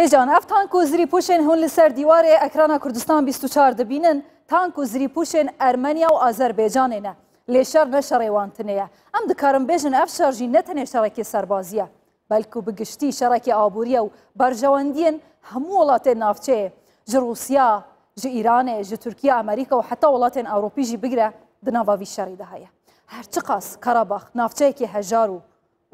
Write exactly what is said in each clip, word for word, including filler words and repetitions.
Hêjan, ev tank û zirîpûşên hûn li ser dîwarê ekrana Kurdistan bîst û çar dibînin, tank û zirîpûşên Ermeniya û Azerbaycanê ne. Lê şer ne şerê wan tinê ye. Em dikarin bêjin ev şer jî ne tenê şerekê serbazî ye, belku bi giştî şerekê aborî ye û berjewendiyên hemû welatên navçeyê, ji Rûsya, ji Îranê, ji Tirkiye, Amerîka û heta welatên Ewropî jî bigire di nava vî şerî de heye. Her çiqas Karabax navçeyekê hejar û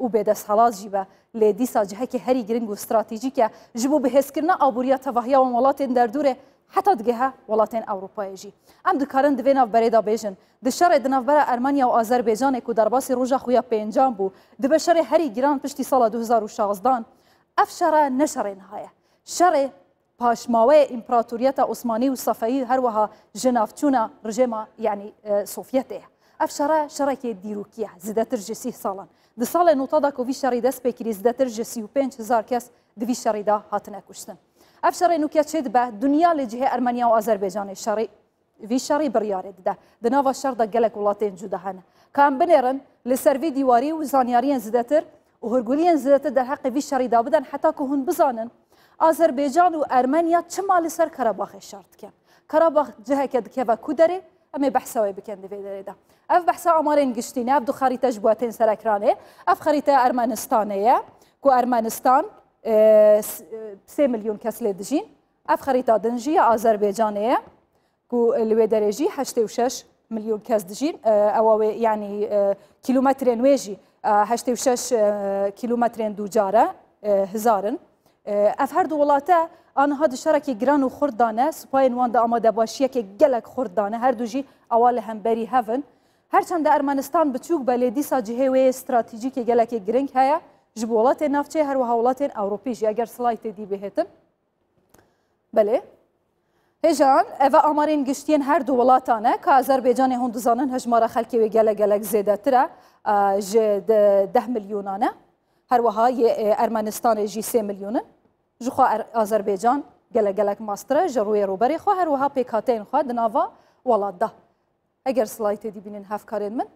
û bêdesthilat jî be, lê dîsa cihekî herî giring û stratejîk e ji bo bihêzkirina aboriya tevahiya wan welatên derdûrê heta digehe welatên Ewropayê jî. Em dikarin di vê navberê de bêjin, di şerê di navbera Ermeniya û Azerbaycanê ku derbasî roja xwe ya pêncan bû, dibe şerê herî giran piştî sala du hezar û şazdan. Ev şere ne şerê niha ye. Şerê paşmaweyê Împaratoriyeta Osmanî û Sefewî, her wiha jinavçûna rejîma, yanî, e, Sovyetê ye. Ev şere şerekê dîrokî ye, zêdetir ji sîh salan. Di salê nota de ku vî şerî dest pê kirî, zêdetir ji sî û pênc hezar kes di vî şerî de hatine kuştin. Ev şerê nûke çêdibe, dinya li cihê Ermeniya û Azerbaycanê şerî vî şerî biryarê dide. Di nava şer de gelek welatên cuda hene. Ka em binêrin, li ser vî dîwarî û zanyariyên zêdetir û hûrguliyên zêdetir derheqê vî şerî de bidin, heta ku hûn bizanin Azerbaycan û Ermeniya çima li ser Karabaxê şer dikin. Karabax ciheke dikeve ku derê, em ê behsa wê bikin di vê derê de. Ev behsa amarên giştî ne, ev du xerîte ji bo tên ser ekranê. Ev xerîteya Ermenistanê ye, ku Ermenistan, e, s-, e, sê milyon kes lê dijîn. Ev xerîta din jî ya Azerbaycanê ye, ku li wê derê jî heştê û şeş milyon kes dijîn. E, ewa wê, yanî, e, kîlometrên wê jî, e, heştê û şeş, e, kîlometrên dûcar e, e, hizar in. E, ev her du welate aniha di şerekî giran û xurt de ne, sipayên wan di amadebaşiyekê gelek xurt de ne, her du jî ewa li hemberî hev in. Her çend Ermenistan biçûk be, lê dîsa cihê wê stratejîkê gelekê giring heye ji bo welatên navçeyê, her wiha welatên Ewropî jî. Eger slaytê dî bihêtin. Belê. Hêjan, eve amarên giştiyên her du welatan e, ka Azerbaycanê hûn dizanin hejmara xelkê wê gelek gelek zêdetir e, e, ji de-, deh milyonan e. Her wiha yê, e, Ermenistanê jî sê milyon in. Ji xwe Er-, Azerbaycan gelek gelek mastir e, ji rûyê rûberê xwe, her wiha pêkhateyên xwe di nava welat de. Eger slaytê dî bînin hevkarên min.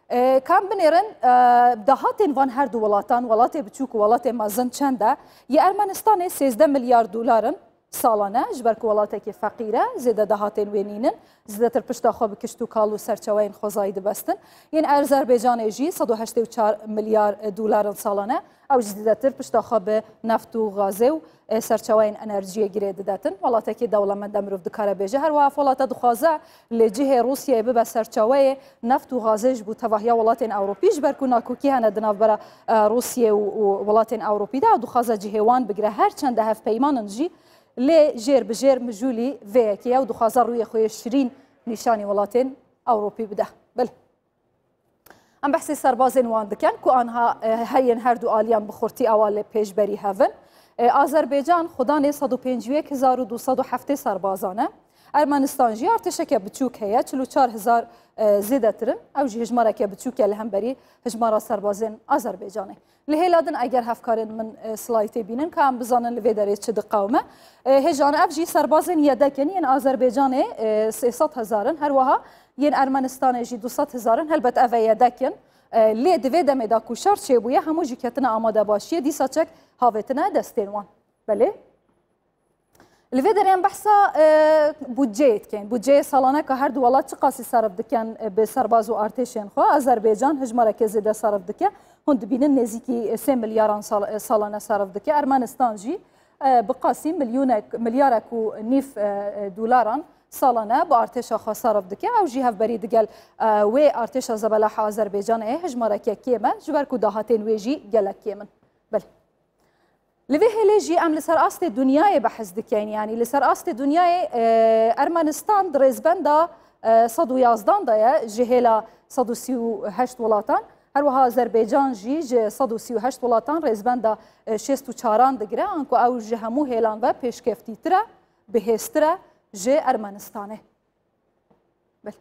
E, ka em binêrin, e, dahatên van her du welatan, welatê biçûk û welatê mezin çend e? Yê Ermenistanê sêzdeh milyar dolar in salane, ji ber ku welatekî feqîr e, zêde dahatên wê nînin, zêdetir pişta xwe bi kişt û kal û serçeweyên xwezayî dibestin. Yên Azerbaycanê jî sed û heştê û çar milyar dolar in salane. Ew jî zêdetir pişta xwe bi neft û gazê û, e, serçeweyên enerjiyê girê didetin. Welatekî dewlemend e, mirov dikare bêje. Her wiha ev welate dixwaze li cihê Rûsyayê bibe serçeweyê neft û gazê ji bo tevahiya welatên Ewropî, ji ber ku nakokî hene di navbera, e, Rûsyê û, û welatên Ewropî de. Ew dixwaze cihê wan bigire. Her çend hevpeyman in jî, lê jêr bi jêr mijûlî vê yekê ye û dixwaze rûyê xwe yê şirîn nîşanî welatên Ewropî bide. Belê. Em behsê serbazên wan dikin ku anha, e, heyên her du aliyan bi xurtî ewa li pêşberî hev in. E, Azerbaycan xudanê sed û pêncî û yek hezar û du sed û heftê serbazan e. Ermenistan jî artêşeke biçûk heye, çil û çar hezar, e, zêdetir in. Ew jî hejmareke biçûk e li hemberî hejmara serbazên Azerbaycanê. Li hêla din eger hevkarên min, e, slaytê bînin, ka em bizanin li vê derê çi diqewime. E, hêjan ev jî serbazên yedek in, yên Azerbaycanê, e, sê sed hezar in. Her wiha yên Ermenistanê jî du sed hezar in. Helbet ev e yedek in. E, lê di vê demê de ku şer çêbûye, hemû jî ketine amadebaşiyê, dîsa çek havêtine destên wan. Belê. Li vê derê em behsa, e, budceyê dikin. Budceyê salane ka her du welat çiqasî serif dikin, e, bi serbaz û artêşên xwe. Azerbaycan hejmareke zêde serif dike. Hûn dibînin nêzîkî, e, sê milyaran sal-, e, salane serif dike. Ermenistan jî, e, bi qasî milyonek, milyarek û nîv, e, e, dolaran salane bi artêşa xwe serif dike. Ew jî hevberî digel, e, wê artêşa zebelaha Azerbaycanê hejmareke kêm e, ji ber ku dahatên wê jî gelek kêm in. Belê. Li vê hêlê jî em li ser astê dinyayê behs dikin. Yanî li ser astê dinyayê, e, Ermenistan di rêzbenda, e, sed û yazdan de ye ji hêla sed û sî û heşt welatan. Her wiha Azerbaycan jî ji sed û sî û heşt welatan rêzbenda, e, şêst û çaran digire. Anku ew ji hemû hêlan ve pêşkeftîtir e, bihêztir e ji Ermenistanê. Belê.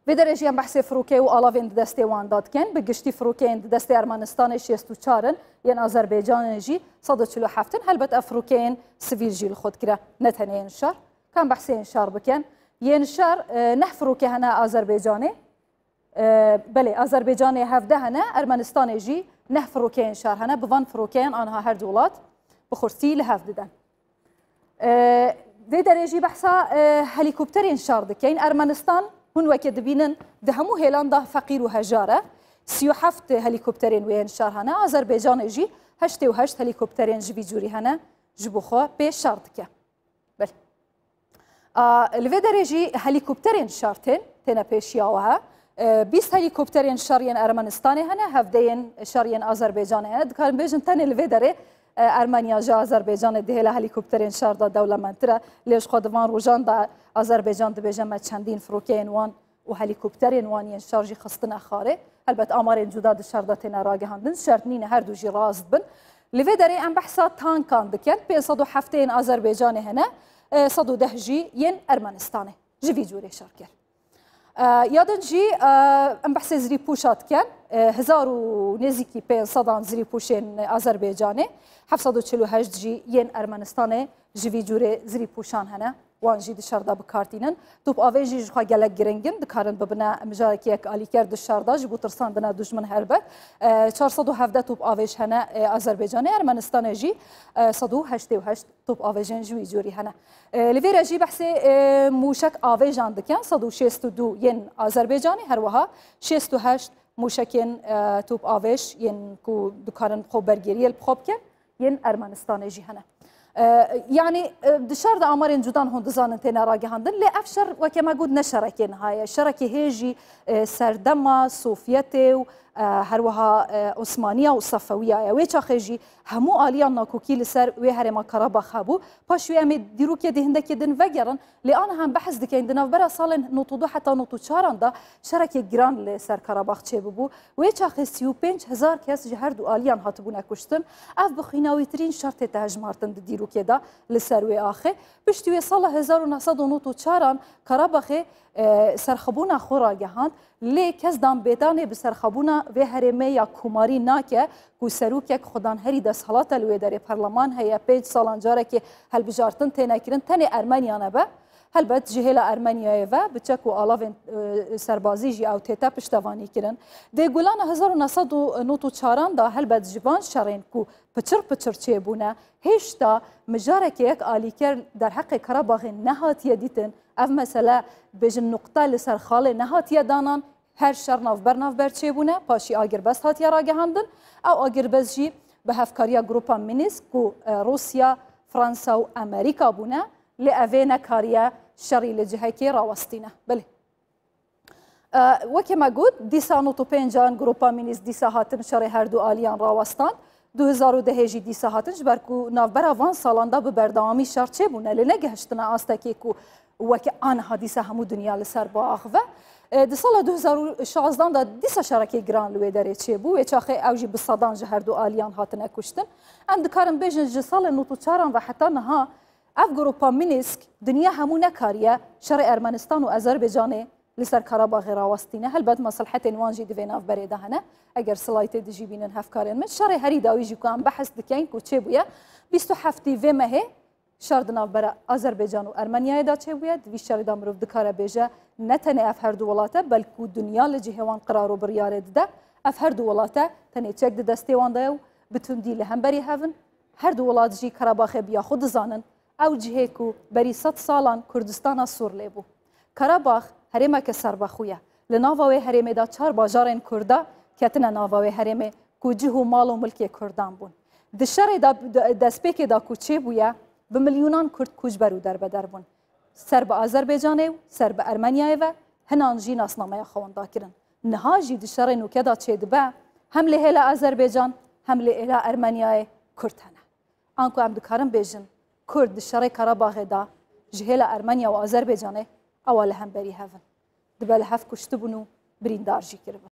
Vê derê jî em behsê firokeyê û alavên di destê wan de dikin. Bi giştî firokeyên di destê Ermenistanê şêst û çar in, yên Azerbaycanê jî sed û çil û heft in. Helbet ev firokeyên sivîl jî li xwe dikire, ne tenê yên şer. Ka em behsê yên şer bikin. Yên şer, e, neh firoke hene Azerbaycanê. E, belê, Azerbaycanê hevdeh hene, Ermenistanê jî neh firokeyên şer hene. Bi van firokeyan anha her du welat bi xurtî li hev didin. E, vê derê jî behsa, e, helîkopterên şer dikeyin. Ermenistan, hûn weke dibînin, di hemû hêlan de feqîr û hejar e. Sî û heft helîkopterên wê yên şer hene. Azerbaycanê jî heştê û heşt helîkopterên ji vî cûrî hene, ji bo xwe pê şer dike. Belê. A, li vê derê jî helîkopterên şer tên, têne pêşiya we he. E, bîst helîkopterên şer yên Ermenistanê hene, hevdeyên şer yên Azerbaycanê hene. Dikarin bêjin tenê li vê derê, e, Ermeniya ji Azerbaycanê di hêla helîkopterên şer de dewlementtir e. Lê ji xwe di van rojan de Azerbaycan dibêje me çendîn firokeyên wan û helîkopterên wan yên şer jî xistine xarê. Helbet amarên cuda di şer de têne ragihandin, şert nîne her du jî rast bin. Li vê derê em behsa tankan dikin, pênc sed û heftê yên Azerbaycanê hene, e, sed û deh jî yên Ermenistanê ji vî cûrê şerker. E, ya din jî, e, em behsê zirîpûşa dikin, e, hezar û nêzîkî pênc sedan zirîpûşên Azerbaycanê, heft sed û çil û heşt jî yên Ermenistanê ji vî cûrê zirîpûşan hene. Wan jî di şer de bi kar tînin. Top avê jî ji xwe gelek giring in, dikarin bibine mijarekî yek alîker di şer de ji bo tirsandina dijmin helbet. E, çar sed û hevdeh top avêj hene, e, Azerbaycanê, Ermenistanê jî, e, sed û heştê û heşt top avêjên ji wî cûrî hene. E, li vê re jî behsê, e, mûşek avêjan dikin, sed û şêst û du yên Azerbaycanê, her wiha şêst û heşt mûşekên, e, top avêj yên ku dikarin xwe bergêriyê li xwe bikin, yên Ermenistanê jî hene. E, yanî, e, di şer de amarên cudan hûn dizanin têne ragihandin, lê ev şer weke me got ne şerekê niha ye. Şerekê hê jî, e, serdema Sovyetê û, e, her wiha, e, Osmaniya û Sefewiya ye. Wê çaxê jî hemû aliyan nakokî li ser wê herêma Karabax hebû. Paş wê em ê dîrokê di hindekê din vegerin. Lê aniha em behs dikeyin, di navbera salên nod û du heta nod û çaran de şerekê giran li ser Karabax çêbibû. Wê çaxê sî û pênc hezar kes ji her du aliyan hatibûne kuştin. Ev bi xwînawîtirîn şer tête hejmartin di dîrokê de li ser wê axê. Piştî wê sala hezar û neh sed û nod û çaran Karabaxê, e, serxwebûna xwe ragihand. Lê kes dan bêdanê bi serxwebûna vê herêmê ya komarî nake ku serokek xwedanherî desthilat e li wê derê, perleman heye, pênc salan carekê hilbijartin têne kirin, tenê Ermeniya nebe. Helbet ji hêla Ermeniyayê ve bi çek û alavên, e, serbazî jî ew tête piştevanî kirin. Dê gulana hezar û neh sed û nod û çaran de helbet ji van şerên ku piçir piçir çêbûne, hêşta mijarekê yek alîker derheqê Karabaxê nehatiye dîtin. Ev mesele, bêjin, nuqte li ser xalê nehatiye danan. Her şer navber navber çêbûne, paşî agirbest hatiye ragihandin. Ew agirbest jî bi hevkariya Grupa Mînîsk ku, e, Rûsya, Fransa û Amerîka bûne, lê ev ê nekariye şerî li cihekê rawestîne. Belê. E, wekî me got, dîsa nod û pêncan Grupa Mînîsk dîsa hatin şerê her du aliyan rawestand. Du hezar û dehê jî dîsa hatin, ji ber ku navbera van salan de bi berdewamî şer çêbûne, lê negihiştine astekê ku weke aniha dîsa hemû dinya li ser biaxive. E, di sala du hezar û şazdan de dîsa şerekê giran li wê derê çêbû. Wê çaxê ew jî bi sedan ji her du aliyan hatine kuştin. Em dikarin bêjin ji salê nod û çaran ve heta niha ev Grupa Mînîsk dinya hemû nekariye şerê Ermenistan û Azerbaycanê li ser Karabaxê rawestîne. Helbet meselhetên wan jî di vê navberê de hene. Eger slaytê dijî bînin hevkarên min. Şerê herî dawî jî ku em behs dikeyn ku çêbûye, bîst û heftî vê mehê şer di navbera Azerbaycan û Ermeniyayê de çêbûye. Di vî şerê de mirov dikare bêje ne tenê ev her du welat e, belkû dinya li cihê wan qirar û biryarê dide. Ev her du welat e, tenê çek di destê wan de ye û bi tundî li hemberî hev in. Her du welat jî Karabaxê bi ya xwe dizanin. Ew cihê ku berî sed salan Kurdistana Sûr lê bû. Karabax herêmeke serbexwe ye. Li nava wê herêmê de çar bajarên Kurda ketine nava wê herêmê ku cih û mal û milkê Kurdan bûn. Di şerê de, de, destpêkê de ku çêbûye, bi milyonan Kurd koçber û derbeder bûn. Ser bi Azerbaycanê û ser bi Ermeniyayê ve hinan jî nasnameya xwe winda kirin. Niha jî di şerê nûke de çêdibe, hem li hêla Azerbaycan hem li hêla Ermeniyayê Kurd hene. Anku em dikarin bêjin, Kurd di şerê Karabaxê de ji hêla Ermeniya û Azerbaycanê ewa li hemberî hev in. Dibe li hev kuştibûn û birîndar jî kiribin.